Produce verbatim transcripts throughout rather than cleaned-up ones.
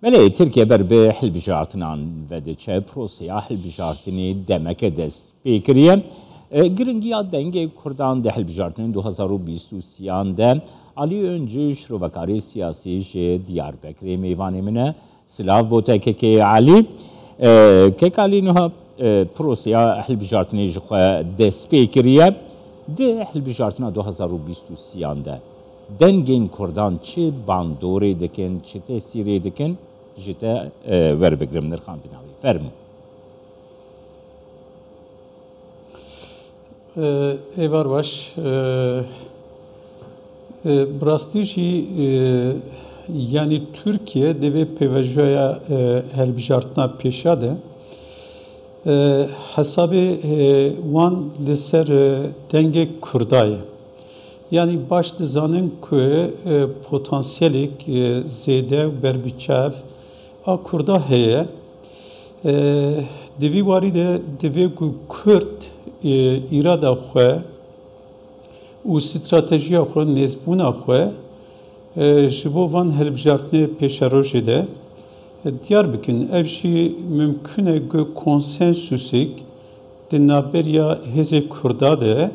Belê, Tirkiye ber bi hilbijartinan ve diçe. Proseya hilbijartinê demeke dest pê kiriye. E, giringiya dengê Kurdan di hilbijartinên du hazar û bîst û sêyan de Alî Öncü, şirovekarê siyasî ji Diyarbekirê mêvanê min e. Silav bo te kekê Alî. E, kek Alî, niha, e, proseya hilbijartinê ji xwe dest pê kiriye. Di hilbijartina du hazar û bîst û sêyan de dengên Kurdan çi bandorê dikin, çi tesîrê dikin? Ji te, e, werbigirim nirxandina wê. Fermû. E, êvar baş. E, e, bi rastî jî, e, yanî Tirkiye di vê pêvajoya, e, hilbijartina pêşa de, e, hesabê, e, wan li ser, e, dengê Kurda ye. Yanî baş dizanin ku, e, potansiyelek, e, zêde û berbiçav a Kurda heye. E, di vî warî de divê ku Kurd, e, îrada xwe û stratejiya xwe, nêzbûna xwe, e, ji bo van hilbijartinê pêşerojê de, e, diyar bikin. Ev jî mimkun e ku konsensusek di navberiya hêzê Kurda de,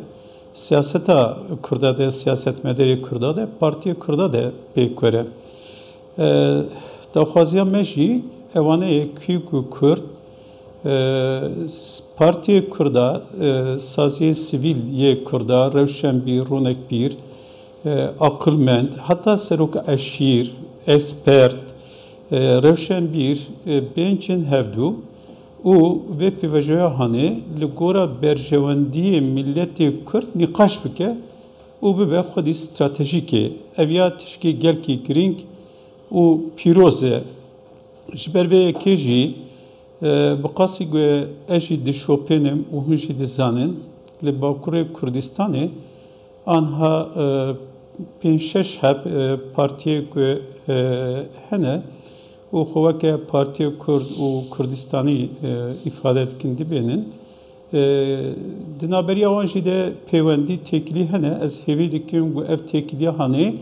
siyaseta Kurda de, siyasetmedarê Kurda de, partiyê Kurda de pêk were. E, daxwaziya me jî ewane ye ku, ku Kurd, e, s-, partiyê Kurda, e, saziyê sivîl yê Kurda, rewşenbîr, ronekbîr, e, aqilmend, heta serok eşîr, ekspert, e, rewşenbîr, e, bên cin hevdû û vê pêvajoya hanê li gora berjewendiyê miletê Kurd nîqaş bike û bibe xwedî stratejîkê. Ev ya tişkê gelkî girîng û pîroz e. Ji ber vê yekê jî, e, bi qasî ku ez jî dişopênim û hûn jî dizanin, li Bakurê Kurdistanê anha, e, pênc şeş heb, e, partiyê ku, e, hene û xwe weke Partiyê Kurd û Kurdistanî, e, îfade dikin, dibênin. E, di navberiya wan jî de pêwendî, têkilî hene. Ez hêvî dikim ku ev têkiliya hanê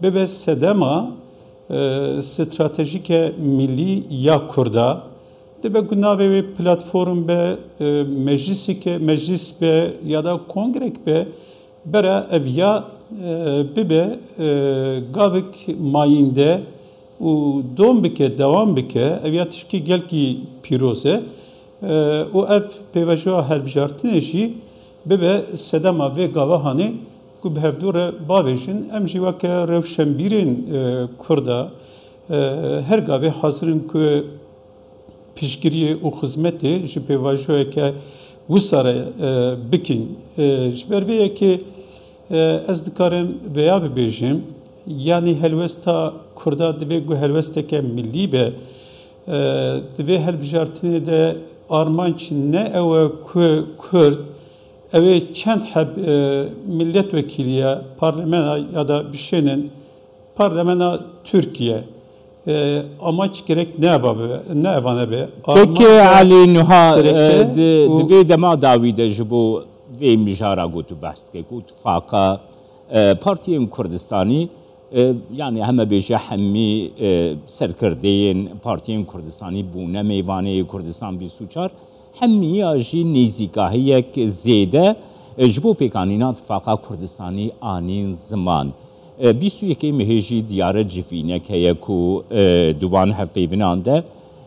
bibe sedema, e, stratejîke milî ya Kurda. Dibe ku navê wê platform be, e, meclisike, meclis be ya da kongrek be, bera ev ya, e, bibe, e, gavik mayînde û dom bike, dewam bike, ev ya tişkî gelkî pîroz e. E, û ev pêvajoya hilbijartinê jî bibe sedema vê gava hanê ku bi hevdû re bavêjin. Em jî weke rewşenbîrên, e, Kurda, e, her gavê hazir in ku piştgiriyê û xizmetê ji pêvajoyeke wisa re, e, bikin. E, ji ber vê yekê, e, ez dikarim vêya bibêjim, yanî helwesta Kurda divê ku helwesteke milî be. E, di vê hilbijartinê de armanc ne ew e ku Kurd, ew ê çend heb, e, milletvekîliye, parlamena ya da bişênin parlamena Tirkiye. E, amaç gerek ne eva be, ne evane be. Kekê Armanca Elî, niha, sereke e, di, û di vê dema dawî de ji bo vê mijara ku tu behs dike, ku tifaqa, e, partiyên Kurdistanî, e, yanî heme bêje hemî, e, serkirdeyên partiyên Kurdistanî bûne mêvanê Kurdistan bîst û çar, hemiya jî nêzîkahiyek zêde, e, ji bo pêkanîna tifaqa Kurdistanî anîn ziman. E, bîst û yekê mehê jî diyare civînek heye ku, e, di wan hevpeyvinan de,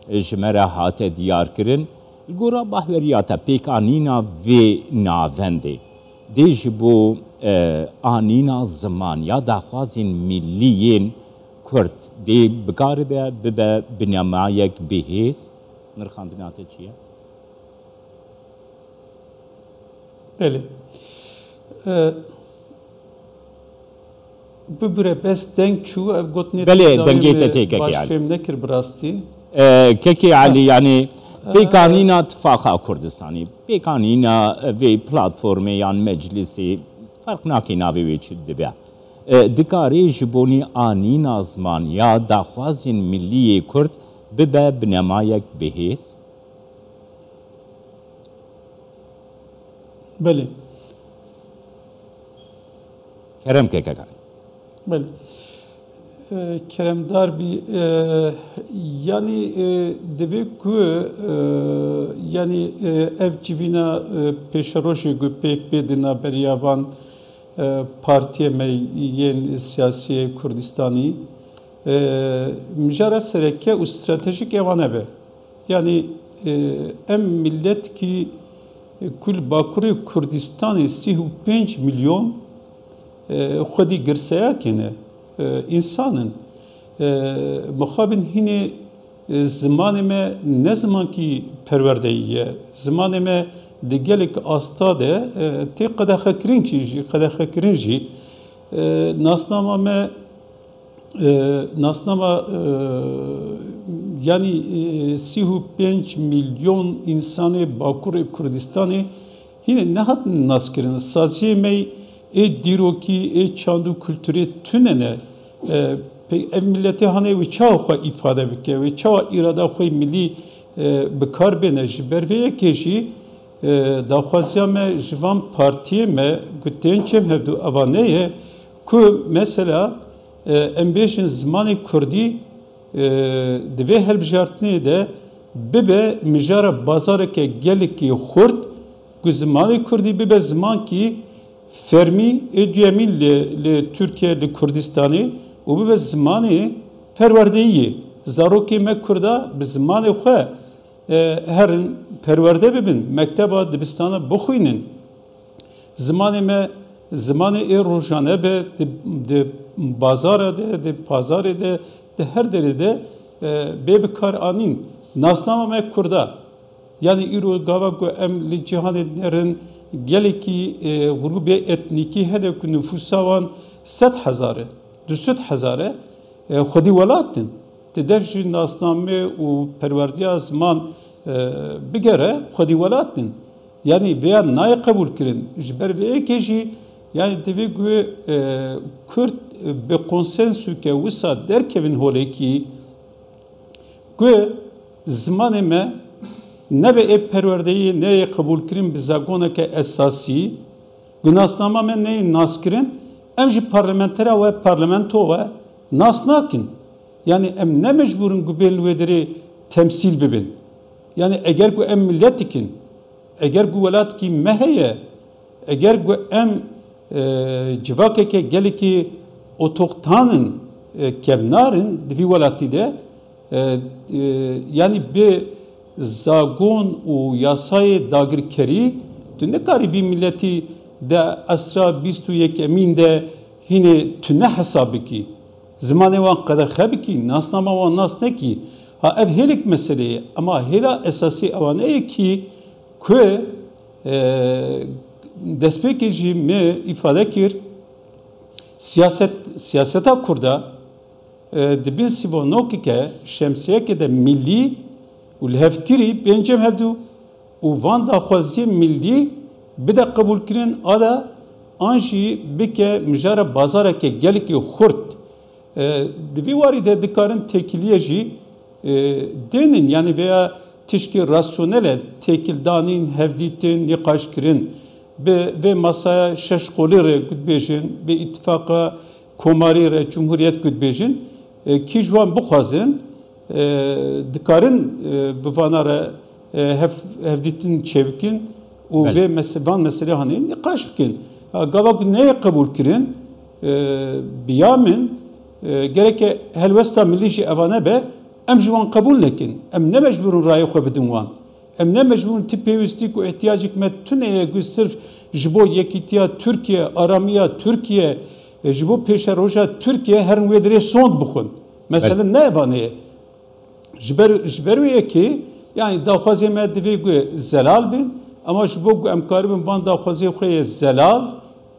e, ji me re hate diyar kirin. Li gora bahweriya te, pêkanîna vê navendê dê ji bo, e, anîna ziman ya daxwazên milî yên Kurd dê bikaribe bibe binemayek bihêz? Nirxandina te çi ye? Belê. E, bibire bes deng çû, ev gotinê Belê, dengê te têkek baş yani. Fêm nekir bi rastî. E, Kekê Elî, yani, e, pêkanîna tifaqa Kurdistanî, pêkanîna vê platformê yan meclisê, ferq nake navê wê çi dibe. E, dikarê ji bonî anîna ziman ya daxwazên milî yê Kurd bibe binemayek bihêz? Belê. Kerem ke, Kekê Elî. Belê. E, keremdar bî, e, yanî, e, divê ku, e, yanî, e, ev civîna, e, pêşerojê ku pêk bê di navberiya van, e, partiyê me yên siyasî yê Kurdistanî, e, mijara sereke û stratejîk ewa nebe. Yanî, e, em miletkî, e, ku li Bakurê Kurdistanê sî û pênc milyon, e, xwedî girseyakê ne, e, însan in. E, mixabin hînê, e, zimanê me ne zimankî perwerdeyî ye. Zimanê me di gelek asta de, e, tê qedexekirin jî, qedexekirin jî. E, nasnama me, e, nasnama, e, yanî, e, sî û pênc milyon însanê Bakurê Kurdistanê hînê nehatin naskirin. Saziyê me ê dîrokî, ê çand û kulturê tune ne. E, pe-, ev miletê hanê wê çawa xwe îfade bike, wê çawa îrada xwe yê milî, e, bi kar bêne. Ji ber vê yekê jî, e, daxwaziya me ji van partiyê me ku tên cem hevdû eva ne ye ku mesela, e, em bêjin zimanê kurdî, e, di vê hilbijartinê de bibe mijara bazareke gelekî xurt, ku zimanê kurdî bibe zimankî fermî ê duyemîn li, li Tirkiye, li Kurdistanê û bibe zimanê perwerdeyî yê. Zarokê me kurda bi zimanê xwe, e, herin perwerde bibin, mekteba dibistana bixwînin. Zimanê me, zimanê ê rojane be, di, di bazara de, di pazarê de, di her derê de, e, bê bi kar anîn. Nasnama me kurda. Yanî îro gava ku em li cîhanê dinerin, gelekî, e, grûbê etnîkî hene ku nifûsa wan sed hezar e, du sed hezar e, e, xwedî welat in. Ti dev jî nasname û perwerdiya ziman, e, bigere, xwedî welat in. Yanî vêya nayê qebûlkirin. Ji ber vê yekê jî, yanî divê ku, e, Kurd, e, bi konsensuke wisa derkevin holekî, ku zimanê me nebe ê perwerdeyê, neyê qebûlkirin bi zagoneke esasî, ku nasnama me neyê naskirin, em jî parlamentera we, parlamento we nas nakin. Yanî em ne mecbûr in ku bên li wê derê temsîl bibin. Yanî eger ku em miletik in, eger ku welatikî me heye, eger ku em, e, civakeke gelekî otoxtan in, e, kevnar in di vî welatî de, e, e, yanî bi zagon û yasayê dagirkerî tu nikarî vî miletî di esra bîst û yekemîn de hînê tu ne hesab bikî. Zimanê wan qedexe bikî, nasnama wan nas nekî. Ha, ev hêlek meseleyê, ema hêla esasî ewa ne ye kî ku, e, destpêkê jî me îfade kir, siyaset, siyaseta Kurda, e, di bin sîvonokeke şemsiyeke de milî û lihevkirî bên cem hevdû û van daxwaziyê milî bide qebûlkirin a de an jî bike mijara bazareke gelekî xurt. E, di vî warî de dikarin têkiliyê jî, e, dênin, yanî vêya tişkî rasyonel e, têkildanîn, hevdîtin, nîqaşkirin. Bi vê masaya şeş qolî re ku dibêjin, bi îtifaqa komarî re, cumhuriyet ku dibêjin, e, kî ji wan bixwazin, e, dikarin, e, bi vana re, e, hev-, hevdîtin çêbikin û Belê. vê mese-, van meselê hanê nîqaş bikin. Ha, gava ku neyê qebûl kirin, e, bi ya min, e, gereke helwesta milî jî eva nebe, em ji wan qebûl nekin. Em ne mecbûr in rayê xwe bidin wan. Em ne mecbûr in ti pêwîstîk û ihtiyacek me tune ye ku sirf ji bo yekîtiya Tirkiye, aramiya Tirkiye, e, ji bo pêşeroja Tirkiye herin wê dirê sond bixwin. Mesele Belê. ne evanê ye. Ji ber, ji ber wê yekê, yanî daxwazê me divê ku zelal bin, ama ji bo ku em karibin van daxwazê xwe yê zelal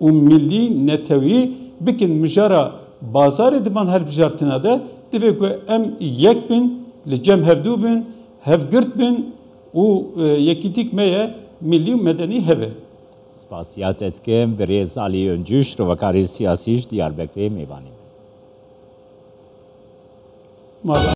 û milî, netewî bikin mijara bazarê di van hilbijartina de, divê ku em yek bin, li cem hevdû bin, hevgirt bin û, e, yekîtîk me ye milî û medenî hebe. Spasiya te dikim, birêz Alî Öncüş, rovekarê siyasî ji Diyarbekirê mêvanê me. Madem